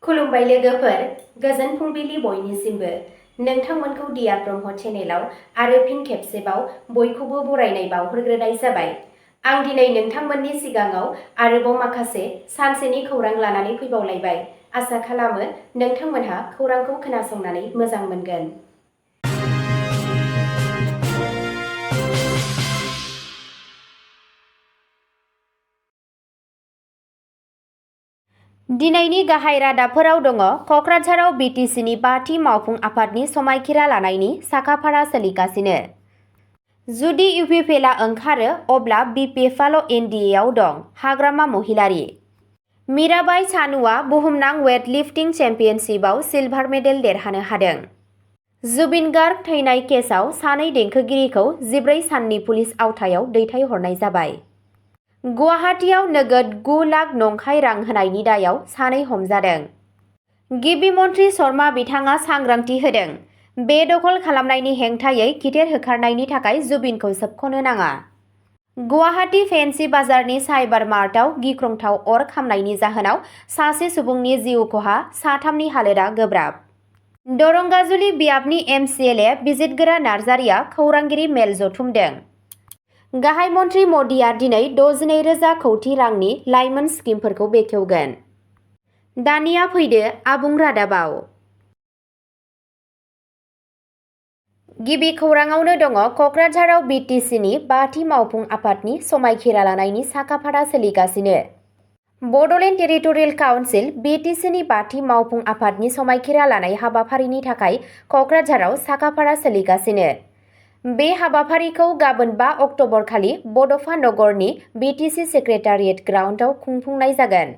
खुलुमबाय लोगोफोर, गोजोन फुंबिलि बयनिसिमबो। नोंथांमोनखौ डियार ब्रह्म चेनेलाव आरो फिन खेबसेबाव बयखौबो बरायनाय बावहरग्रोनाय जाबाय। आं दिनै नोंथांमोननि सिगाङाव आरोबाव माखासे सानसेनि खौरां लानानै फैबावलायबाय। आसा खालामो नोंथांमोनहा खौरांखौ खोनासंनानै मोजां मोनगोन। दिनैनि गाहाय रादाबफोराव दङ कक्राझाराव BTCनि 5थि मावफुं आफादनि समायखिरा लानायनि साखाफारा सोलिगासिनो। जुदि UPPLआ ओंखारो अब्ला BPFआल' NDAआव दं। हाग्रामा महिलारि मीराबाई चानुआ बुहुमनां वेटलिफ्टिं चेम्पियनशिपआव सिलभार मेडेल देरहानो हादों। जुबिन गार्ग थैनाय केसआव सानै देंखोगिरिखौ 14 साननि पुलिस आवथायाव दैथायहरनाय जाबाय। गुवाहाटीआव नोगोद 9 लाख नंखाय रां होनायनि दायाव सानै हमजादों। गिबि मन्थ्रि शर्मा बिथाङा सांग्रांथि होदों। बेदखल खालामनायनि हेंथायै खिथेर होखारनायनि थाखाय जुबिनखौ सोबख'नो नाङा। गुवाहाटी फेन्सि बाजारनि साइबार मार्टआव गिख्रंथाव अर खामनायनि जाहोनाव सासे सुबुंनि जिउ खहा, साथामनि हालोदआ गोब्राब। दरंगाजुलि बियाबनि MCLA बिजितगोरा नार्जारिया खौरांगिरि मेल जथुमदों। गाहाय मन्थ्रि मदिआ दिनै 62,000 कौटि रांनि लाइमोन स्किमफोरखौ बेखेवगोन। दानिया फैदो आबुं रादाबाव। गिबि खौराङावनो दङ कक्राझाराव BTCनि 5थि मावफुं आफादनि समायखिरा लानायनि साखाफारा सोलिगासिनो। बड'लेण्ड टेरिटरियेल काउन्सिल BTCनि 5थि मावफुं आफादनि समायखिरा लानाय हाबाफारिनि थाखाय कक्राझाराव साखाफारा सोलिगासिनो। बे हाबाफारिखौ गाबोन 5 अक्ट'बर खालि बड'फा नगरनि BTC सेक्रेटारियेट ग्राउन्डआव खुंफुंनाय जागोन।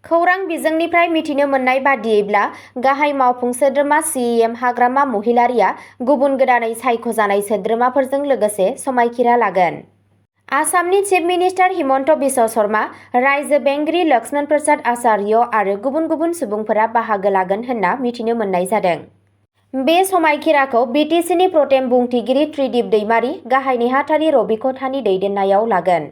खौरां बिजोंनिफ्राय मिथिनो मोननाय बादियैब्ला गाहाय मावफुं सोद्रोमा CEM हाग्रामा महिलारिया गुबुन गोदानै सायख'जानाय सोद्रोमाफोरजों लोगोसे समायखिरा लागोन। आसामनि चिफ मिनिस्टार हिमन्त बिश्व शर्मा, रायजो बेंगिरि लक्ष्मण प्रसाद आचार्य आरो गुबुन गुबुन सुबुंफोरा बाहागो लागोन होनना मिथिनो मोननाय जादों। बे समायखिराखौ BTCनि प्रटेम बुंथिगिरि त्रिदिप दैमारी, गाहाय नेहाथारि रबि खथानि दैदेननायाव लागोन।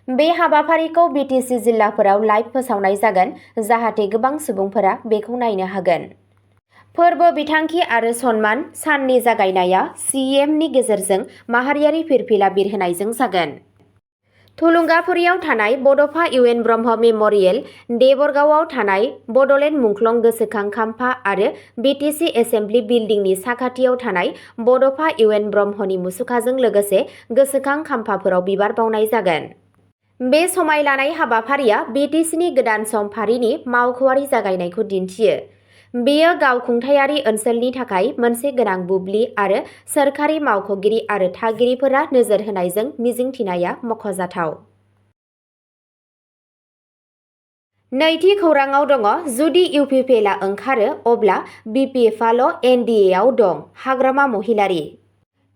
बे हाबाफारिखौ BTC जिल्लाफोराव लाइभ फोसावनाय जागोन जाहाथे गोबां सुबुंफोरा बेखौ नायनो हागोन। फोरबो बिथांखि आरो सन्मान साननि जागायनाया CEMनि गेजेरजों माहारियारि फिरफिला बिरहोनायजों जागोन। थुलुंगाफुरियाव थानाय बड'फा UN ब्रह्म मेम'रियेल, देबरगावआव थानाय बड'लेण्ड मुंख्लं गोसोखां खाम्फा आरो BTC एसेमब्लि बिल्डिंनि साखाथियाव थानाय बड'फा UN ब्रह्मनि मुसुखाजों लोगोसे गोसोखां खाम्फाफोराव बिबार बावनाय जागोन। बे समाय लानाय हाबाफारिया BTCनि गोदान सम फारिनि मावख'आरि जागायनायखौ दिन्थियो। बेयो गावखुंथायारि ओनसोलनि थाखाय मोनसे गोनां बुब्लि आरो सोरखारि मावख'गिरि आरो थागिरिफोरा नोजोर होनायजों मिजिंथिनाया मख'जाथाव। नैथि खौराङाव दङ जुदि UPPLआ ओंखारो अब्ला BPFआल' NDAआव दं। हाग्रामा महिलारि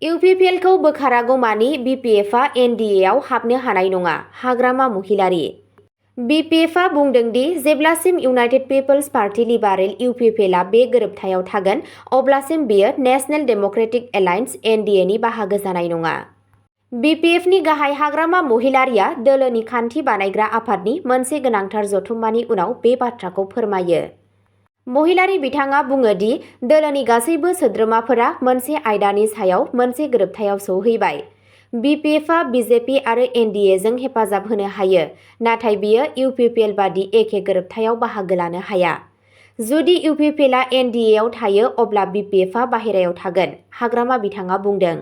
UPPLखौ बोखारागौमानि BPFआ NDAआव हाबनो हानाय नङा। हाग्रामा महिलारि BPFआ बुंदों दि जेब्लासिम इउनाइटेड पिपल्स पार्टी लिबारेल UPPLआ बे गोरोबथायाव थागोन अब्लासिम बेयो नेशनेल डेम'क्रेटिक एलायन्स NDAनि बाहागो जानाय नङा। BPFनि गाहाय हाग्रामा महिलारिया दोलोनि खान्थि बानायग्रा आफादनि मोनसे गोनांथार जथुम्मानि उनाव बे बाथ्राखौ फोरमायो। महिलारि बिथाङा बुङो दि दोलोनि गासैबो सोद्रोमाफोरा मोनसे आयदानि सायाव मोनसे गोरोबथायाव सौहैबाय। BPFआ BJP आरो NDAजों हेफाजाब होनो हायो, नाथाय बियो UPPL बादि एखे गोरोबथायाव बाहागो लानो हाया। जुदि UPPLआ NDAआव थायो अब्ला BPFआ बाहेरायाव थागोन, हाग्रामा बिथाङा बुंदों।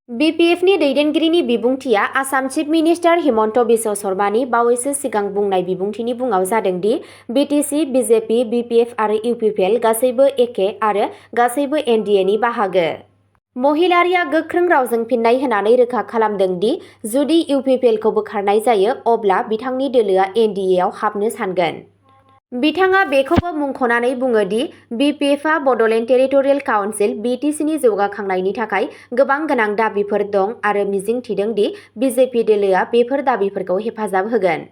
BPFनि दैदेनगिरिनि बिबुंथिया आसाम चिफ मिनिस्टार हिमन्त बिश्व शर्मानि बावैसो सिगां बुंनाय बिबुंथिनि बुङाव जादों दि BTC, BJP, BPF आरो UPPL गासैबो एखे आरो गासैबो NDAनि बाहागो। महिलारिया गोख्रों रावजों फिन्नाय होनानै रोखा खालामदों दि जुदि UPPLखौ बोखारनाय जायो अब्ला बिथांनि दोलोआ NDAआव हाबनो सानगोन। बिथाङा बेखौबो मुंख'नानै बुङो दि BPFआ बड'लेण्ड टेरिटरियेल काउन्सिल BTCनि जौगाखांनायनि थाखाय गोबां गोनां दाबिफोर दं आरो मिजिं थिदों दि BJP दोलोआ बेफोर दाबिफोरखौ हेफाजाब होगोन।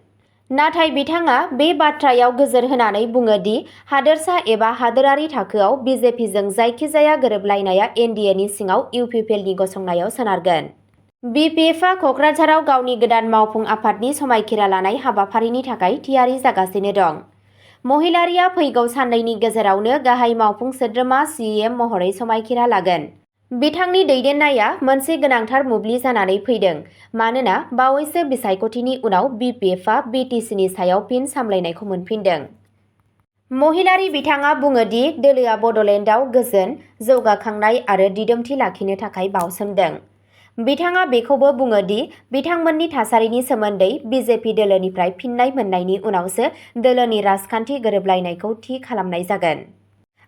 नाथाय बिथाङा बे बाथ्रायाव गोजोर होनानै बुङो दि हादोरसा एबा हादोरारि थाखोआव BJPजों जायखिजाया गोरोबलायनाया NDAनि सिङाव UPPLनि गसंनायाव सोनारगोन। BPFआ कक्राझाराव गावनि गोदान मावफुं आफादनि समायखिरा लानाय हाबाफारिनि थाखाय थियारि जागासिनो दं। महिलारिया फैगौ साननैनि गेजेरावनो गाहाय मावफुं सोद्रोमा CM महरै समायखिरा लागोन। बिथांनि दैदेननाया मोनसे गोनांथार बुब्लि जानानै फैदों मानोना बावैसो बिसायख'थिनि उनाव BPF आ BTC नि सायाव फिन सामलायनायखौ मोनफिनदों। महिलारि बिथाङा बुङो दि दोलोआ बड'लेण्डआव गोजोन, जौगाखांनाय आरो दिदोमथि लाखिनो थाखाय बावसोमदों। बिथाङा बेखौबो बुङो दि बिथांमोननि थासारिनि सोमोन्दै BJP दोलोनिफ्राय फिन्नाय मोननायनि उनावसो दोलोनि राजखान्थि गोरोबलायनायखौ थि खालामनाय जागोन।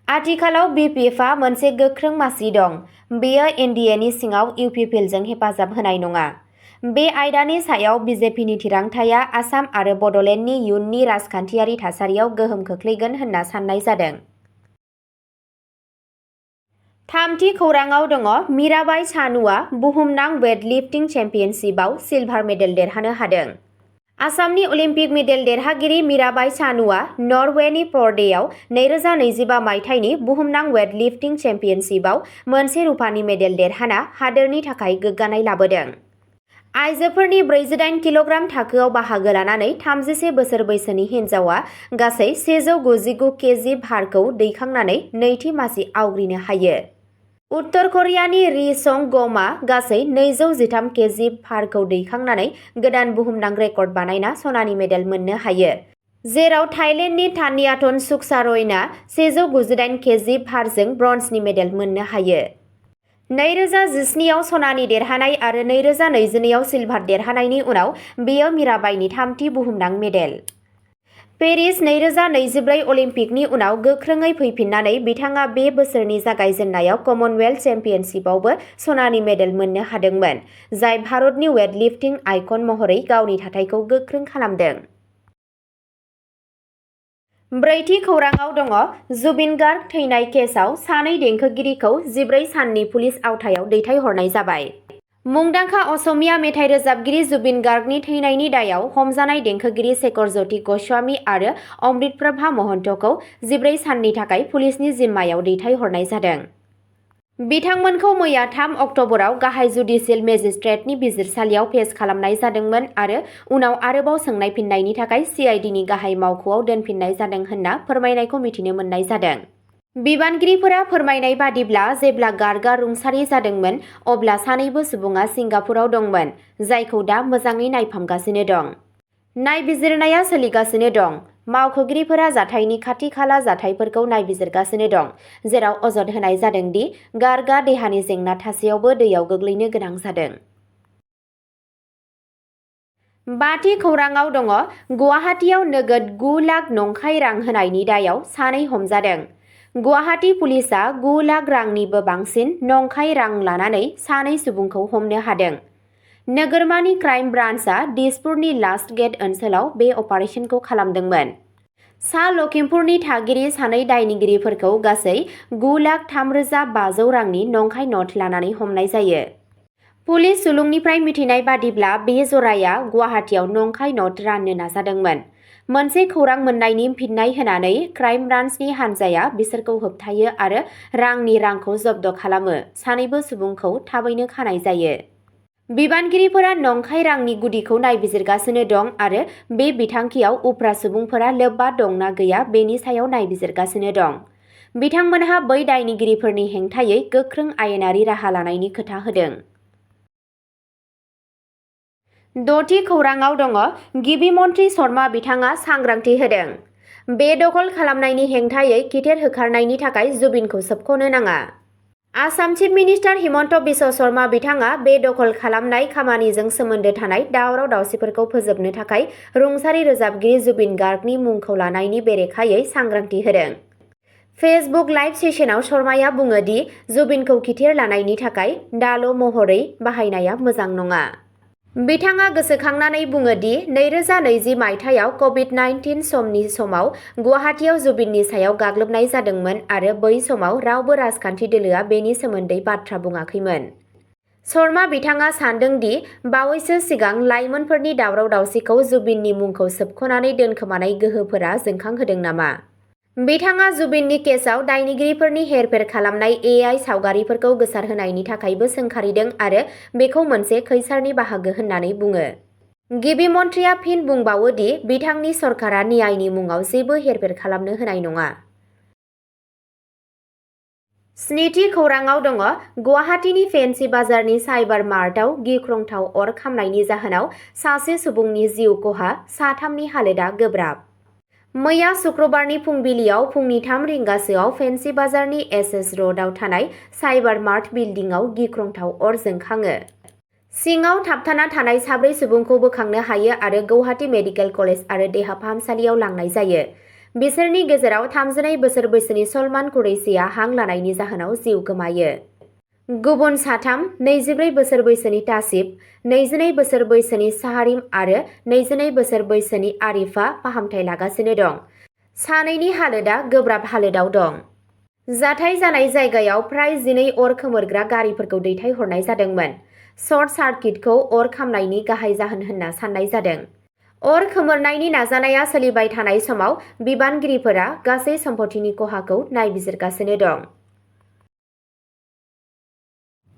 आथिखालाव BPF आ मोनसे गोख्रों मासि दं। बेयो NDA नि सिङाव UPPL जों हेफाजाब होनाय नङा। बे आयदानि सायाव BJP नि थिरांथाया आसाम आरो बड'लेण्डनि इयुननि राजखान्थियारि थासारियाव गोहोम खोख्लैगोन होनना साननाय जादों। थामथि खौराङाव दङ मीराबाई चानुआ बुहुमनां वेटलिफ्टिं चेम्पियनशिपआव सिलभार मेडेल देरहानो हादों। आसामनि अलिम्पिक मेडेल देरहागिरि मीराबाई चानुआ नरवेनि पर्डेआव 2025 मायथाइनि बुहुमनां वेटलिफ्टिं चेम्पियनशिपआव मोनसे रुपानि मेडेल देरहाना हादोरनि थाखाय गोग्गानाय लाबोदों। आइजोफोरनि 48 किल'ग्राम थाखोआव बाहागो लानानै 31 बोसोर बैसोनि हिन्जावआ गासै 199 केजि भारखौ दैखांनानै नैथि मासि आवग्रिनो हायो। उत्तर करियानि रि सं गमआ गासै 213 केजि भारखौ दैखांनानै गोदान बुहुमनां रेकर्ड बानायना सनानि मेडेल मोननो हायो, जेराव थाइलेन्डनि थान्याथन सुक्सारयना 198 केजि भारजों ब्रन्जनि मेडेल मोननो हायो। 2017 आव सनानि देरहानाय आरो 2022 आव सिलभार देरहानायनि उनाव बेयो मीराबाईनि थामथि बुहुमनां मेडेल। पेरिस 2024 अलिम्पिकनि उनाव गोख्रोङै फैफिननानै बिथाङा बे बोसोरनि जागायजेन्नायाव कमनवेल्थ चेम्पियनशिपआवबो सनानि मेडेल मोननो हादोंमोन, जाय भारतनि वेटलिफ्टिं आइकन महरै गावनि थाथायखौ गोख्रों खालामदों। ब्रैथि खौराङाव दङ जुबिन गार्ग थैनाय केसआव सानै देंखोगिरिखौ 14 साननि पुलिस आवथायाव दैथायहरनाय जाबाय। मुंदांखा असमिया मेथाइ रोजाबगिरि जुबिन गार्गनि थैनायनि दायाव हमजानाय देंखोगिरि शेखर ज्योति गस्वामी आरो अमृतप्रभा महन्तखौ 14 साननि थाखाय पुलिसनि जिम्मायाव दैथायहरनाय जादों। बिथांमोनखौ मैया 3 अक्ट'बराव गाहाय जुडिसियेल मेजिस्ट्रेटनि बिजिरसालियाव पेश खालामनाय जादोंमोन आरो उनाव आरोबाव सोंनाय फिननायनि थाखाय CIDनि गाहाय मावख'आव दोनफिननाय जादों होनना फोरमायनायखौ मिथिनो मोननाय जादों। बिबानगिरिफोरा फोरमायनाय बादिब्ला जेब्ला गार्गआ रुंसारि जादोंमोन अब्ला सानैबो सुबुङा सिंगापुराव दंमोन, जायखौ दा मोजाङै नायफामगासिनो दं। नायबिजिरनाया सोलिगासिनो दं। मावख'गिरिफोरा जाथायनि खाथि-खाला जाथायफोरखौ नायबिजिरगासिनो दं, जेराव अजद होनाय जादों दि गार्गआ देहानि जेंना थासेयावबो दैयाव गोग्लैनो गोनां जादों। बाथि खौराङाव दङ गुवाहाटीआव नोगोद 9 लाख नंखाय रां होनायनि दायाव सानै हमजादों। गुवाहाटी पुलिसआ 9 लाख रांनिबो बांसिन नंखाय रां लानानै सानै सुबुंखौ हमनो हादों। नोगोरमानि क्राइम ब्रान्चआ दिसपुरनि लास्ट गेट ओनसोलाव बे अपारेशनखौ खालामदोंमोन। सा लखिमपुरनि थागिरि सानै दायनिगिरिफोरखौ गासै 9,03,500 रांनि नंखाय नट लानानै हमनाय जायो। पुलिस सुलुंनिफ्राय मिथिनाय बादिब्ला बे जराया गुवाहाटीआव नंखाय नट राननो नाजादोंमोन। मोनसे खौरां मोननायनि फिननाय होनानै क्राइम ब्रान्चनि हानजाया बिसोरखौ होबथायो आरो रांखौ जब्द खालामो। सानैबो सुबुंखौ थाबैनो खानाय जायो। बिबानगिरिफोरा नंखाय रांनि गुदिखौ नायबिजिरगासिनो दं आरो बे बिथांखियाव उफ्रा सुबुंफोरा लोब्बा दं ना गैया बेनि सायाव नायबिजिरगासिनो दं। बिथांमोनहा बै दायनिगिरिफोरनि हेंथायै गोख्रों आयेनारि राहा लानायनि खोथा होदों। द'थि खौराङाव दङ गिबि मन्थ्रि शर्मा बिथाङा सांग्रांथि होदों। बेदखल खालामनायनि हेंथायै खिथेर होखारनायनि थाखाय जुबिनखौ सोबख'नो नाङा। आसाम चिफ मिनिस्टार हिमन्त बिश्व शर्मा बिथाङा बेदखल खालामनाय खामानिजों सोमोन्दो थानाय दावराव-दावसिफोरखौ फोजोबनो थाखाय रुंसारि रोजाबगिरि जुबिन गार्गनि मुंखौ लानायनि बेरेखायै सांग्रांथि होदों। फेसबुक लाइभ सेसनाव शर्माया बुङो दि जुबिनखौ खिथेर लानायनि थाखाय दाल' महरै बाहायनाया मोजां नङा। बिथाङा गोसोखांनानै बुङो दि 2020 मायथाइयाव कभिड-19 समनि समाव गुवाहाटीआव जुबिननि सायाव गाग्लोबनाय जादोंमोन आरो बै समाव रावबो राजखान्थि दोलोआ बेनि सोमोन्दै बाथ्रा बुङाखैमोन। शर्मा बिथाङा सान्दों दि बावैसो सिगां लाइमोनफोरनि दावराव-दावसिखौ जुबिननि मुंखौ सोबख'नानै दोनखोमानाय गोहोफोरा जोंखांहोदों नामा। बिथाङा जुबिननि केसआव दायनिगिरिफोरनि हेरफेर खालामनाय AI सावगारिफोरखौ गोसारहोनायनि थाखायबो सोंखारिदों आरो बेखौ मोनसे खैसारनि बाहागो होननानै बुङो। गिबि मन्थ्रिया फिन बुंबावो दि बिथांनि सरकारा न्यायनि मुङाव जेबो हेरफेर खालामनो होनाय नङा। स्निथि खौराङाव दङ गुवाहाटीनि फेन्सि बाजारनि साइबार मार्टआव गिख्रंथाव अर खामनायनि जाहोनाव सासे सुबुंनि जिउ खहा, साथामनि हालोदा गोब्राब। मैया सुक्रुबारनि फुंबिलियाव फुंनि 3 रिंगासोआव फेन्सि बाजारनि एसएस र'डआव थानाय साइबार मार्ट बिल्डिंआव गिख्रंथाव अर जोंखाङो। सिङाव थाबथाना थानाय 4 सुबुंखौ बोखांनो हायो आरो गुवाहाटी मेडिकेल कलेज आरो देहा फाहामसालियाव लांनाय जायो। बिसोरनि गेजेराव 32 बोसोर बैसोनि सलमान कुरैशिया हां लानायनि जाहोनाव जिउ गोमायो। गुबुन साथाम 24 बोसोर बैसोनि तासिफ, 22 बोसोर बैसोनि साहारिम आरो 22 बोसोर बैसोनि आरिफा फाहामथाय लागासिनो दं। सानैनि हालोदा गोब्राब हालोदाव दं। जाथाय जानाय जायगायाव फ्राय 12 अर खोमोरग्रा गारिफोरखौ दैथायहरनाय जादोंमोन। सर्ट सार्किटखौ अर खामनायनि गाहाय जाहोन होनना साननाय जादों। अर खोमोरनायनि नाजानाया सोलिबाय थानाय समाव बिबानगिरिफोरा गासै सम्पथिनि खहाखौ नायबिजिरगासिनो दं।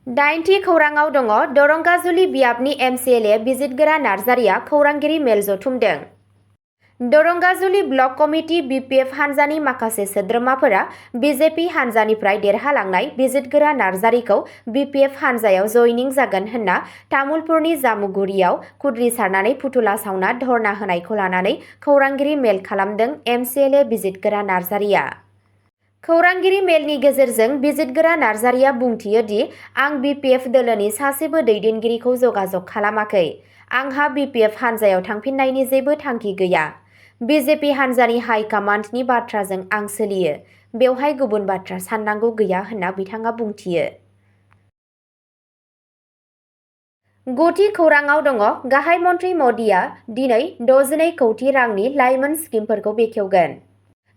8थि खौराङाव दङ दरंगाजुलि बियाबनि एमसिएलए बिजितगोरा नार्जारिया खौरांगिरि मेल जथुमदों। दरंगाजुलि ब्लक कमिटि BPF हान्जानि माखासे सोद्रोमाफोरा BJP हान्जानिफ्राय देरहालांनाय बिजितगोरा नार्जारिखौ BPF हान्जायाव जयनिं जागोन होनना तामुलपुरनि जामुगुरियाव खुद्रिसारनानै फुथुला सावना धर्ना होनायखौ लानानै खौरांगिरि मेल खालामदों एमसिएलए बिजितगोरा नार्जारिया। खौरांगिरि मेलनि गेजेरजों बिजितगोरा नार्जारिया बुंथियो दि आं BPF दोलोनि सासेबो दैदेनगिरिखौ जगाजग खालामाखै। आंहा BPF हान्जायाव थांफिननायनि जेबो थांखि गैया। BJP हान्जानि हाइ कामान्डनि बाथ्राजों आं सोलियो। बेवहाय गुबुन बाथ्रा साननांगौ गैया होनना बिथाङा बुंथियो। 9थि खौराङाव दङ गाहाय मन्थ्रि मदिया दिनै 62 कौटि रांनि लाइमोन स्किमफोरखौ बेखेवगोन।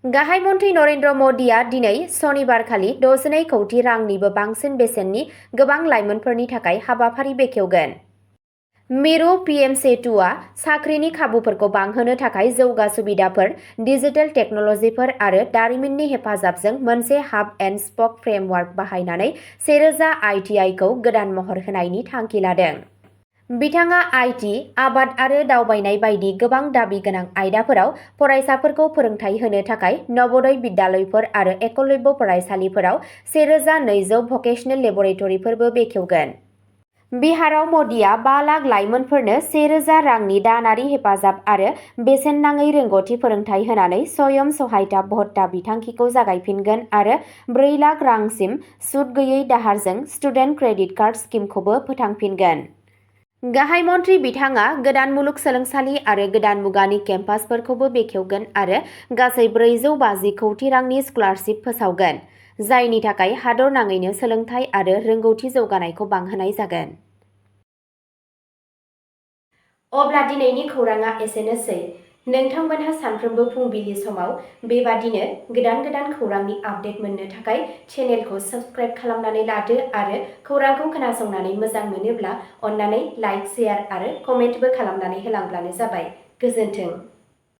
गाहाय मन्थ्रि नरेन्द्र मदिया दिनै सनिबारखालि 62 कौटि रांनिबो बांसिन बेसेननि गोबां लाइमोनफोरनि थाखाय हाबाफारि बेखेवगोन। मिरु PM-सेतुआ साख्रिनि खाबुफोरखौ बांहोनो थाखाय जौगा सुबिदाफोर, डिजिटेल टेक्न'लजिफोर आरो दारिमिननि हेफाजाबजों मोनसे हाब एन्ड स्पक फ्रेमवार्क बाहायनानै 1000 ITI-खौ गोदान महर होनायनि थांखि लादों। बिथाङा IT, आबाद आरो दावबायनाय बायदि गोबां दाबि गोनां आयदाफोराव फरायसाफोरखौ फोरोंथाय होनो थाखाय नवोदय बिद्यालयफोर आरो एकलव्य फरायसालिफोराव 1200 भकेशनेल लेबरेटरिफोरबो बेखेवगोन। बिहाराव मदिया 5 लाख लाइमोनफोरनो 1000 रांनि दानारि हेफाजाब आरो बेसेन नाङै रोंग'थि फोरोंथाय होनानै स्वयं सहायता भत्ता बिथांखिखौ जागायफिनगोन आरो 4 लाख रांसिम सुद गैयै दाहारजों स्टुडेन्ट क्रेडिट कार्ड स्किमखौबो फोथांफिनगोन। गाहाय मन्थ्रि बिथाङा गोदान मुलुगसोलोंसालि आरो गोदान मुगानि केम्पासफोरखौबो बेखेवगोन आरो गासै 450 कौटि रांनि स्कलारशिप फोसावगोन, जायनि थाखाय हादरनाङैनो सोलोंथाय आरो रोंगौथि जौगानायखौ बांहोनाय जागोन। अब्ला दिनैनि खौराङा एसेनोसै। नोंथांमोनहा सानफ्रोमबो फुंबिलि समाव बेबादिनो गोदान खौरांनि आपडेट मोननो थाखाय चेनेलखौ साबस्क्राइब खालामनानै लादो आरो खौरांखौ खोनासंनानै मोजां मोनोब्ला अन्नानै लाइक, शेयार आरो कमेन्टबो खालामनानै होलांब्लानो जाबाय। गोजोन्थों।